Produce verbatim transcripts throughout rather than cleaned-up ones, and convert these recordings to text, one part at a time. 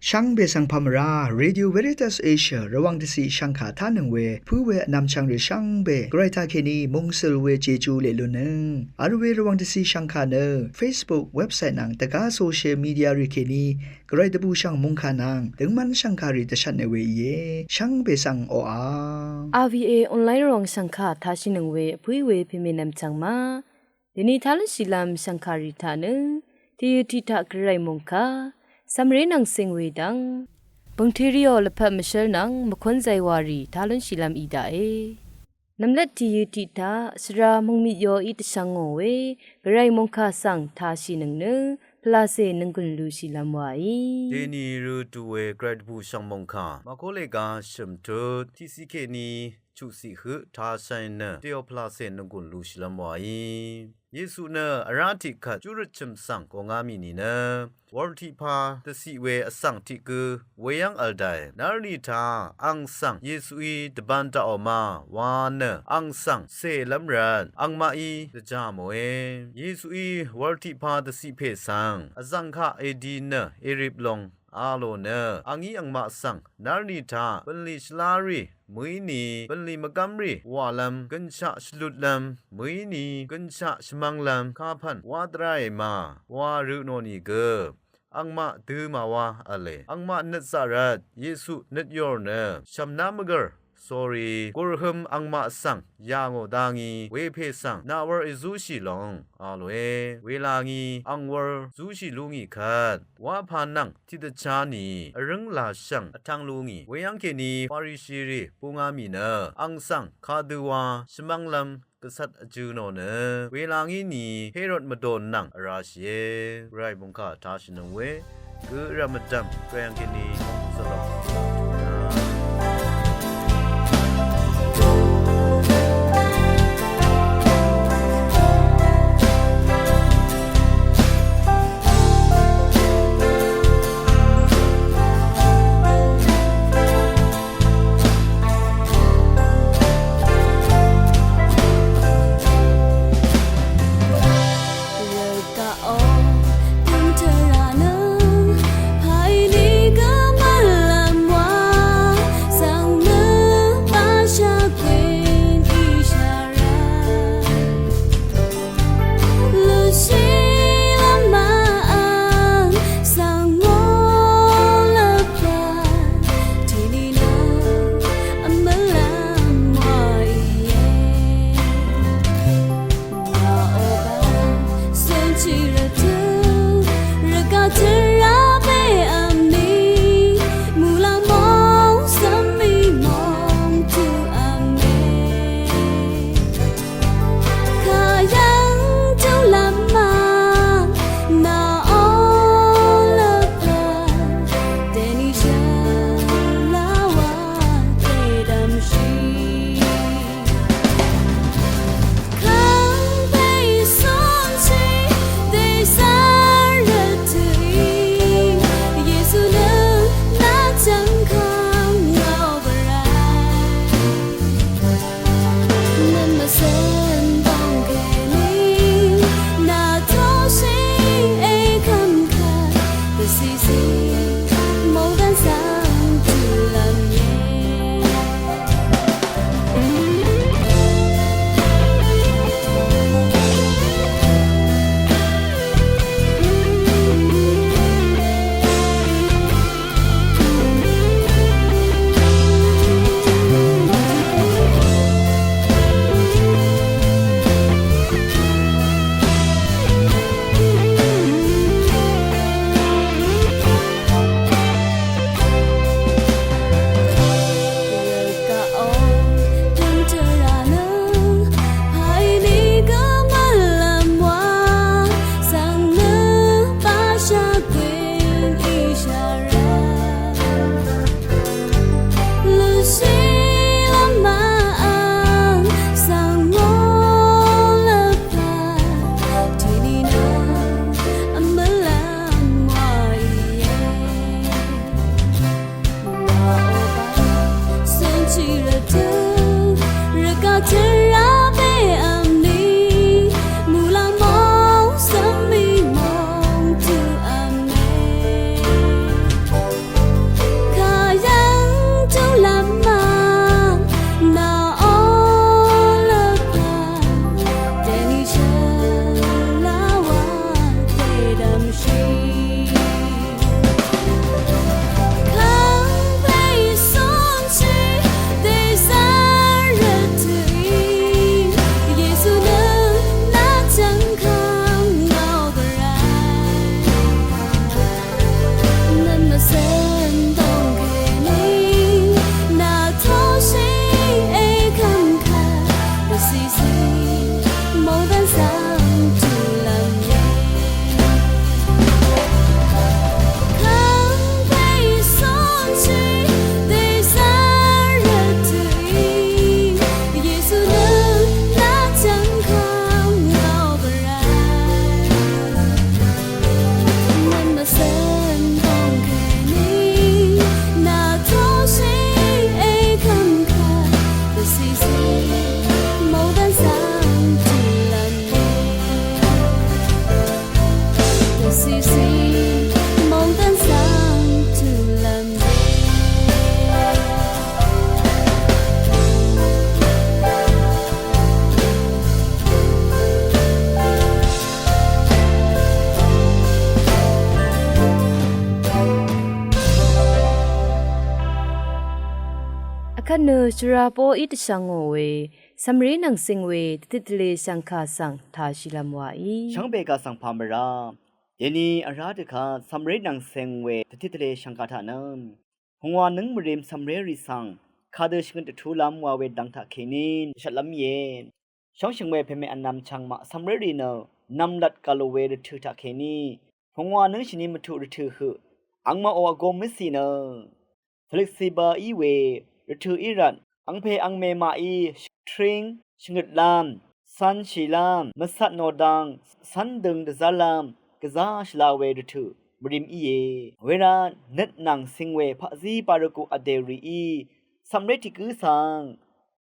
Shvngbe svng pà mvrá Radio Veritas Asia Rvwàng dvciq shvngkà tánøng we pǿ we vnvmchvng rì shvngbe Gvray taqkèní mungsøl we Jeju leq lunnøng vl we Rvwàng dvciq shvngkà nø Facebook, website nvng dvgá social media rì kèní Gvray dvbùshv̀ng mòngkà nvng døngmv́n shv̀ngkàrì dvshvtne we íe. Shvngbe svng oqà R V A online ròng shv̀ngkà taqshìnøng we vpǿí we pèmènvm chv̀ng ma. Dèni taq lúnshìlv́m shv̀ngkàrì taq nø tìyø tiq taq Gvray mòngkà cv̀mré nvng cing we dv́ng bø̀ngteriò lvpat mvshv́l nvng mvkún zaywarì taq lúnshìlv́m í daqe. Nv̀mlat tìyø tiq taq svra mòngmit yoí dvshvng ngò we Gvray mòngkà svng taqshìnøng nø pvlacè nònggùn lushìlv́m waí. Dèni rø tù we Gvray dvbùshv̀ng mòngkà Màkóleqga shø̀m tut tiqciq kèní chuqciq høq tashàì nø dèò pvlacè nònggùn lushìlv́m waí. Yesu nø vrá tiqkvt júrøt chø̀m svng gòngá mì nìnø wur tiqpà dvciq we vsvng tiq gø weyv́ng vl dai nárni taq ang svng Yesuí dvbān daqò ma wa nø ang svng cèlv́m rvt angmaqí dvjà mòe. Yesuí wur tiqpà dvciq pè svng vzv̀ng kaq èdi nø èrip long a lò nø angí angmaq svng nárni taq bv̀nlì shvlá rì mø̀í ni, bv̀nlì mvgv́m rì wàlv́m gønshaq shvlutlv́m mø̀í ni, gønshaq shvmv́nglv́m kapv̀n wá dvrá èmà wa rø nò nìgø angmaq dø màwa v̄le. Angmaq nøt zaq rvt Yesu nøt yòr nø shv̀mná mvgv̀r, sorry, gùrhøm angmaq svng yà ngò dá ngí wepè svng nà wur èzúshì long a lòe. Welā ngí ang wur zúshì lú ngì kvt wá pà nvng tiqdvchá ni vrǿng làshv̀ng vtv̄ng lú ngì. Weyv́ng kèní Farishirì búngá mì nø ang svng kadø wa shvmv́nglv́m gvcvt vjø̄ nò nø welā ngí ni Herod mvdòn nvng vrāshìe. Gvray mòngkà tashìnøng we gø vrv̀m vdv̀m gvray ang kèní mòngzvlòng Kvt nø shvra poqí dvshvngò we, cv̀mré nvng cing we dvtit tvle shv̀ngkà svng tāshìlv́m wàí. Shvngbe kà svng pà mvrá. Dèni vrá dvkvt cv̀mré nvng cing we dvtit tvle shv̀ngkà taq nø pungwà nǿng mvrim cv̀mrérì svng kadø shvngøt dvtúlv́m wa we dvng taqkèní dvshvtlv́m íe. Shóngshø̀ng we pèmè vnvm chvngmaq cv̀mrérì nø nvmlat gv̀lò we rvtø̀ taqkèní pungwà nǿng shìni mvtuq rvtø̀ høq angmaqò vgō mvcì nø tvløksiba í we rvtø̀ í rvt angpè angmè maqí shvtring shvngøtlv́m cv̄nshìlv́m mvcat nò dang cv́ndøng dvzv́rlv́m gvzá shvla we rvtø̀ mvrim íe. Wervt nøt nvng cing we paqzí barvgù vdè rìí cv̀mré tiq gǿ svng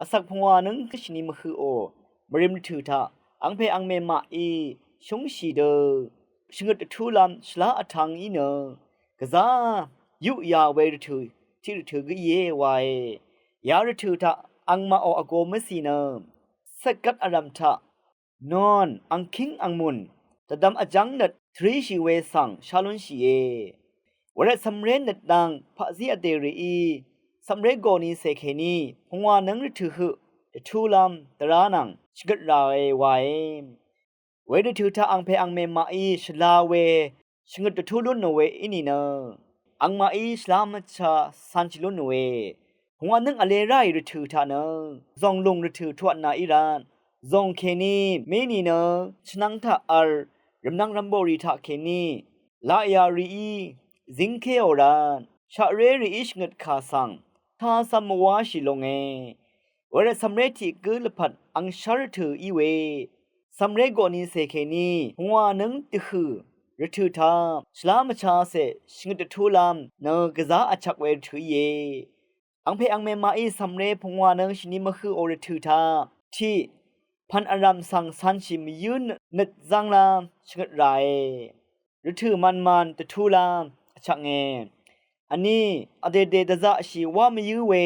vsvk pungwà nǿng shìni mvhøqò mvrim rvtø̀ taq angpè angmè maqí shúngshì dø shvngøt dvtúlv́m shvlá vtvng í nø gvzá yuqyà we rvtø̀ tiq rvtø̀ gǿ íe wae. Ya rvtø̀ taq angmaqò vgō mvcì nø cvtgvt vrv̀m taq non angkíng angmùn dvdvm vjv́ng nøt tvríshì we svng shá lúnshìe. Wervt cv̀mré nøt dang paqzí vdè rìí cv̀mré gòni cè kèní pungwà nǿng rvtø̀ høq dvtúlv́m dvrá nvng shvngøt ràe wae. Wervtø̀ taq angpè angmè maqí shvla we shvngøt dvtú lún nò we í nìnø angmaqí shvlá mvcha cv̄nshì lún nòe. Pungwà nǿng vle ráì rvtø̀ taq nø zònglùng rvtø̀ tuatnà í rvt zòng kèní mé nìnø chvnvng taq v̄l rvmnvng rvmboqrì taqkèní laqyà rìí zíngkéò rvt shaqré rìí shvngøt kà svng tacv̄m mvwáshì longe. Wervt cv̀mré tiq gǿ lvpat angshv́r rvtø̀ í we cv̀mré gòni cè kèní pungwà nǿng dvhø̀ rvtø̀ taq shvlá mvchacè shvngøt dvtúlv́m nø gvzá vchvk we rvtø̀ íe. Angpè angmè maqí cv̀mré pungwà nǿng shìni mvhøqò rvtø̀ taq tiq pv̀n vrv̀m svng cv̄nshì mvyǿ nøt zv́nglv́m shvngøt ràe. Rvtø̀ mvnmvn dvtúlv́m vchvknge. Vní vdèdè dvzaqshì wá mvyǿ we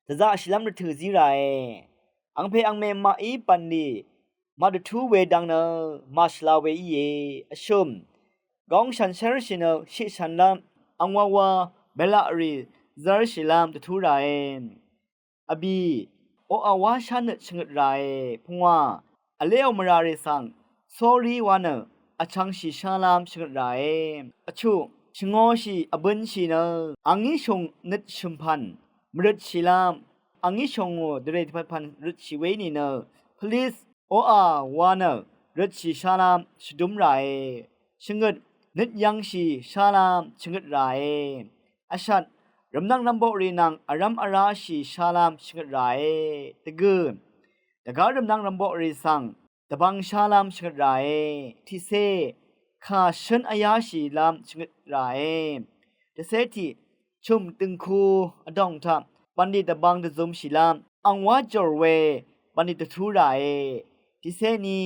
dvzaqshìlv́m rvtø̀ zí ràe. Angpè angmè maqí bv̀nlì màdvtú we dang nø màshvla we íe. Vshø̀m góng shànshér shì nø shiqshànlv́m angwawa bèlaqrì zv́rshìlv́m dvtú ràe. Vbì oqà wá shánøt shvngøt ràe. Pungwà vléò mvràrì svng sórí wa nø vchvngshì shálv́m shvngøt ràe. Vchuq shvngōshì vbønshì nø angí shùng nøt shø̀mpv̀n mvrøtshìlv́m angí shòngò dvrè dvpvtpv̀n røtshì we í nìnø pvlis oqà wa nø røtshì shálv́m shvdúm ràe. Shvngøt nøt yv̄ngshì shálv́m shvngøt ràe. Vshat rvmnvng rvmboqrì nvng vrv́m vráshì shálv́m shvngøt ràe. Dvgø̀ dvgá rvmnvng rvmboqrì svng dvbvng shálv́m shvngøt ràe. Tiqcé kà shǿn vyáshìlv́m shvngøt ràe. Dvcé tiq chø̀m dø̀ngku vdòng taq bv̀nlì dvbvng dvzumshìlv́m angwá jòr we bv̀nlì dvtú ràe. Tiqcé ni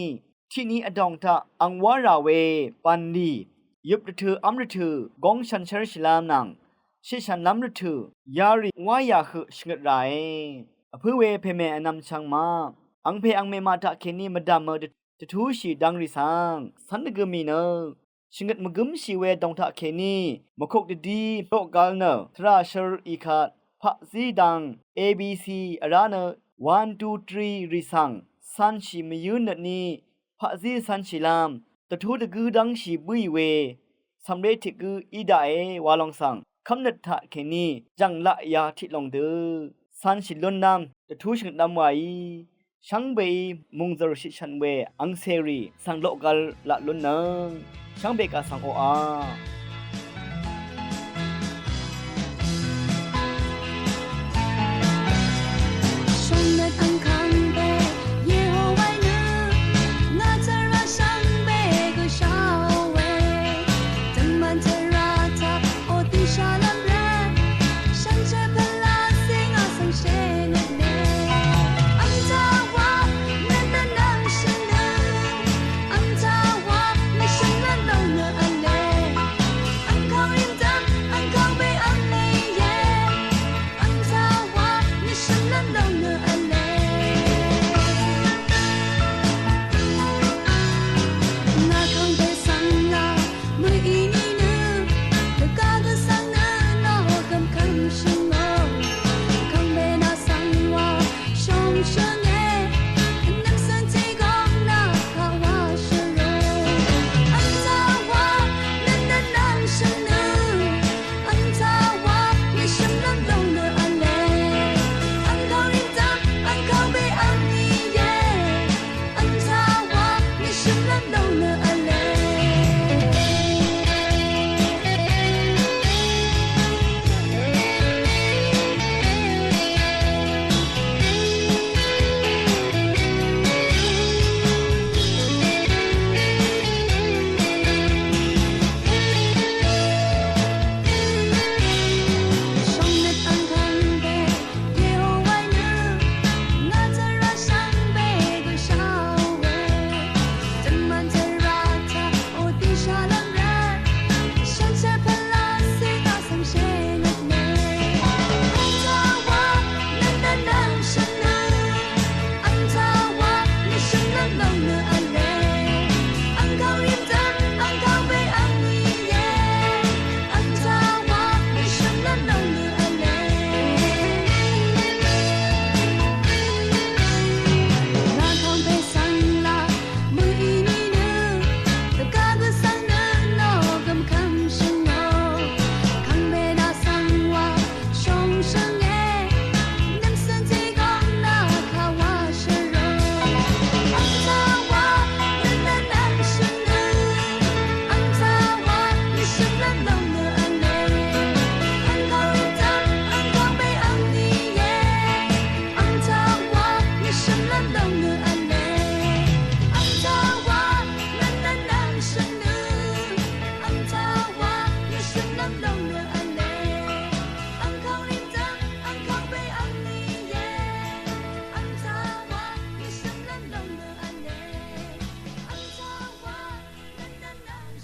tiqni vdòng taq angwá rà we bv̀nlì yøp rvtø̀ v́m rvtø̀ góng shànshér shìlv́m nvng shiqshànlv́m rvtø̀ yarì wáyà høq shvngøt ràe. Vpǿ we pèmè vnvm chvng maq angpè angmè maq taqkèní mvdv̀mø dvtúshì dv̄ngrì svng cv́n dvgø mì nø shvngøt mvgǿmshì we dòng taqkèní mvkuk dvdí loqgvl nø tvrà shør ìkat paqzí dang A B C vrá nø one two three rì svng cv̄nshì mvyǿ nøtní paqzí cv̄nshìlv́m dvtú dvgǿ dv́ngshì bǿì we cv̀mré tiq gǿ í daqe wa lòng svng kv́mnøt taqkèní jv̀ng laqya tiq lòng dø cv̄nshì lúnlv́m dvtú shvngøtlv́m waí shvngbeí mòngzø̀r shiqshv̀n we angcèrì svng loqgvl laq lúnnøng shvngbe kaq svng oqà. Shvngøt angkvng be Yehowa nø ngà tvrà shvngbe gø shá we. Dvmvn tvrà taq o tiq shálv́m rvt shvngshvt pvlá sè ngà svng shèngøt le. Vmtaq wa nøt dvnvng shø̀n nø, vmtaq wa nø shø̀n nø lòng nø v̄le.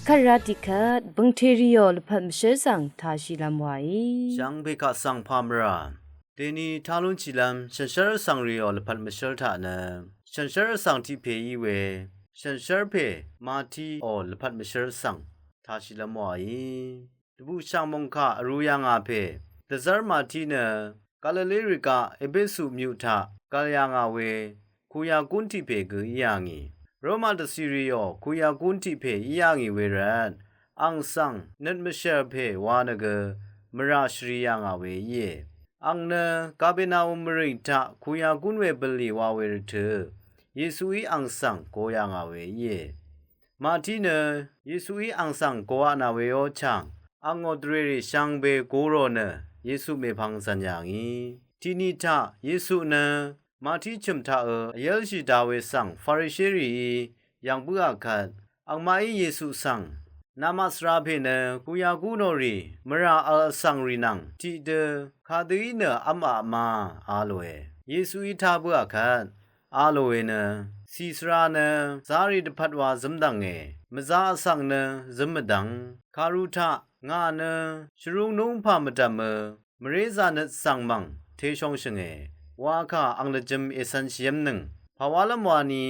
Kvt rá tiqkvt bø̀ngtè rìò lvpat mvshǿl svng tāshìlv́m wàí. Shvngbe kaq svng pà mvrà. Dèni tá lúnshìlv́m shànshér vsvng rìò lvpat mvshǿl taq nø shànshér vsvng tiq pè í we, shànshér pè Matiò lvpat mvshǿl svng tāshìlv́m wàí. Dvbùshv̀ng mòngkà vrū yà ngà pè, dvzv́r Mati nø Galili rìgaq Epesu myuq taq gv̀l yà ngà we kuyagún tiq pè gø í yà ngì. Roma dvcì rìò kuyagún tiq pè í yà ngì we rvt, àng svng nøt mvshèl pè wa nø gø mvrà shvrì yà ngà we íe. Àng nø Kapenaum mvrìng taq kuyagún we bv̀nlì wa we rvtø̀, Yesuí àng svng go yà ngà we íe. Mati nø Yesuí àng svng goqà nà we ó chàng, àngó dvrèrì shvngbe gurò nø Yesu mèpvng zv̀n yà ngì. Tiqni taq Yesu nø Mati chø̀m taqø vyv́lshì da we svng Farisherìí yv̀ng bǿà kvt, àngmaqí Yesu svng, namaq svra pè nø kuyagú nò rì mvrà vl vsvng rì nvng tiqdø kadø í nø v́m aq ma, a lòe. Yesuí tá bǿà kvt, a lòe nø, cìsvra nø zarì dvpvt wa zǿmdv̀nge, mvza vsvng nø zǿm mvdv̀ng. Kàru taq ngà nø shvrúng núngpà mvdv̀mø mvrézà nøt svng mv̀ng téshóngshø̀nge wa kà àng lvjø̄m ècv̄nshìv́mnøng. Pàwálv́m wani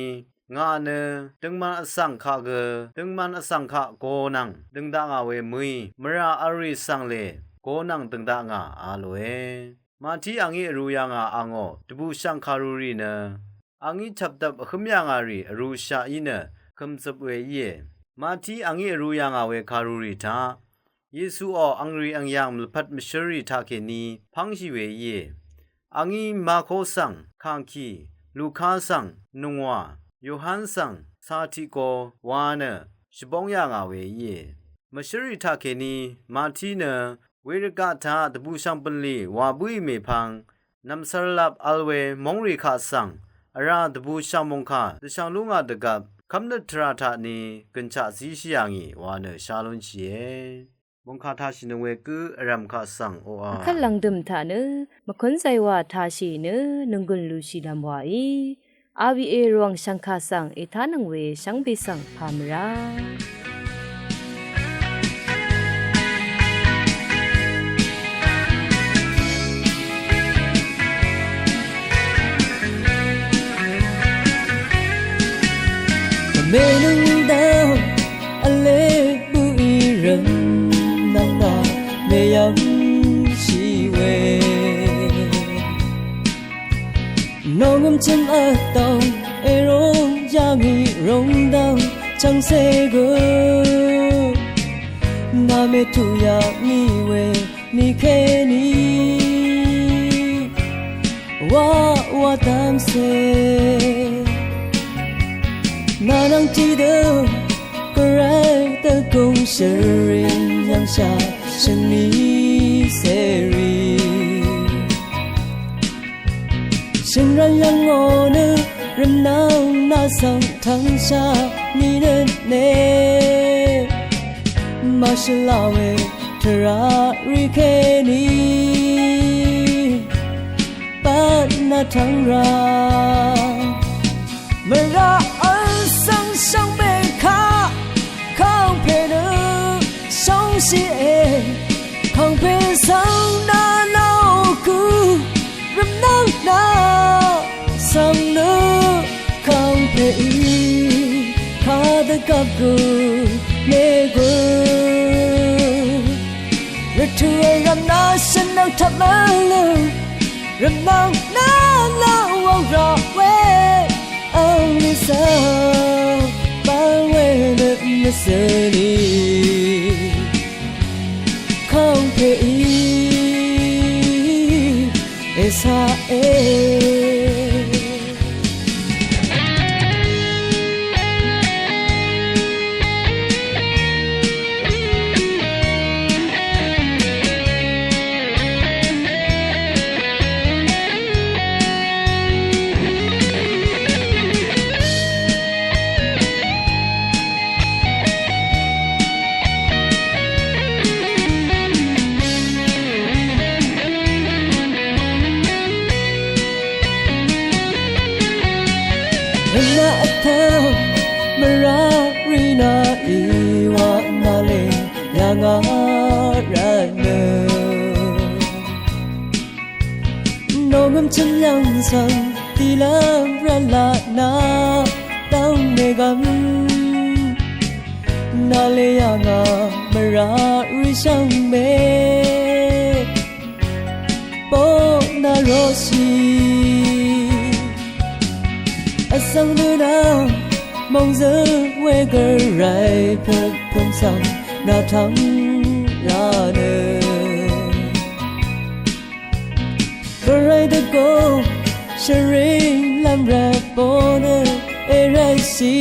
ngà nø døngman vsvng kaq gø døngman vsvng kaq go nvng dø̀ng dakngà we mø̀í mvrà vl rì svng lè go nvng dø̀ng dakngà, a lòe. Mati àngí vrū yà ngà àngó dvbùshv̀ng kàrurì nø àngí chvpdvp vhǿm yà ngà rì vrūshaq í nø kø̀mzøp we íe. Mati àngí vrū yà ngà we kàrurì taq Yesuò àngrì àngyàng lvpat mvshǿlrì taqkèní pv́ngshì we íe. Àngí Marko svng kàngkì, Luka svng nungwà, Yohan svng cà tiqgo wa nø shvbóng yà ngà we íe. Mvshǿlrì taqkèní Mati nø wervgaq taq dvbùshv̀ng bv̀nlì wà bǿì mèpvng nv̀msvr lap vl we móngrì kaq svng vrá dvbùshv̀ng mòngkà dvshvng lú ngà dvgvp kv́mnøt tvrà taqni gø̀nshaq zíshì yà ngì wa nø shá lúnshìe. Mòngkà tāshìnøng we gǿ vrv̀m kaq svng oqà. Kvt lv̀ngdø̀m taq nø mvkún zaywà tāshì nø nònggùn lushìlv́m wàí. A B A Rvwàng shv̀ngkà svng ètánøng we shvngbe svng pà mvrá. Mènøng dá vle bǿì rv̀m nvng dá mèyv̀mshì we. Nòngø̀m chø̀m vtòng èròng yà ngì ròng dv̀ng chv̀ngcè gø. Nà mètuq yà ngì we nìkèní wa wa dv̀mcè. Nà nvng tiqdø gvray dvgùng shø̀rìn yv̀ngshà shø̀ngni cèrì. Shø̀ngrv̀n yv̀ngò nø rv̀mnvng nà svng tvngshà nìnøt ne. Màshvla we tvrà rì kèní bvt nà tvng rà. Mvrà vl svng shvngbe kaq kàngpè nø shóngshìe. Kàngpè svng nà laq gø rv̀mnvng nà svng nø kàngpèí kadvgvp gø mègø. Rvtø̀ vrv̀m nà shvnvng tvp mvlø rv̀mnvng nà laq wvng raq we angni svng bvng we nøt mvsøni kàngpèí èsaqe. Rvna vtang mvrá rì nà í wa ngà rvtnø nòngø̀m chø̀m yv̀ng svng dìlv́m rvlaq nà dv́ng mègv̀m nà lèyà ngà mvrà rì shvngbe boq nà roqshì vsvng nø nà mòngzø̀ng we gvray pvpvm svng nà tvng rà nø gvray dvgò shvring lv́m rvpo nø èrvtshì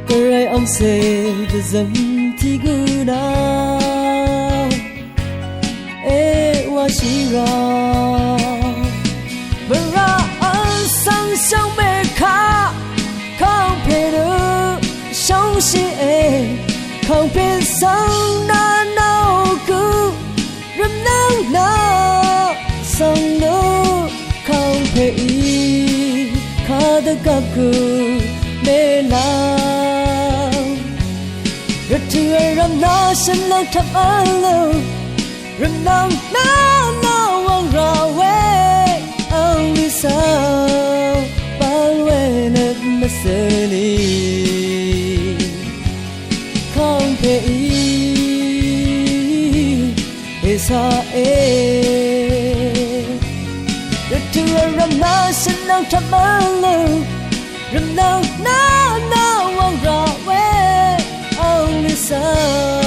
gvray angcè dvzø̀m tiq gø nà èwashì rà mvrà vsvng shvngbe kaq kàngpè nø shóngshì e kàngpè svng nà nà gø rvmnvng nà svng nø kàngpèí kadvgvp gø mèlv́m rvtø̀ vrv̀m nà shvnvng tvp vlø rvmnvng nà nà wvng rà we angli svng bvl we nø mvsø̀lì kàngpèí èsaqe rvtø̀ vrv̀m nà shvnvng tvp vlø rvmnvng nà nà wvng rà we angli svng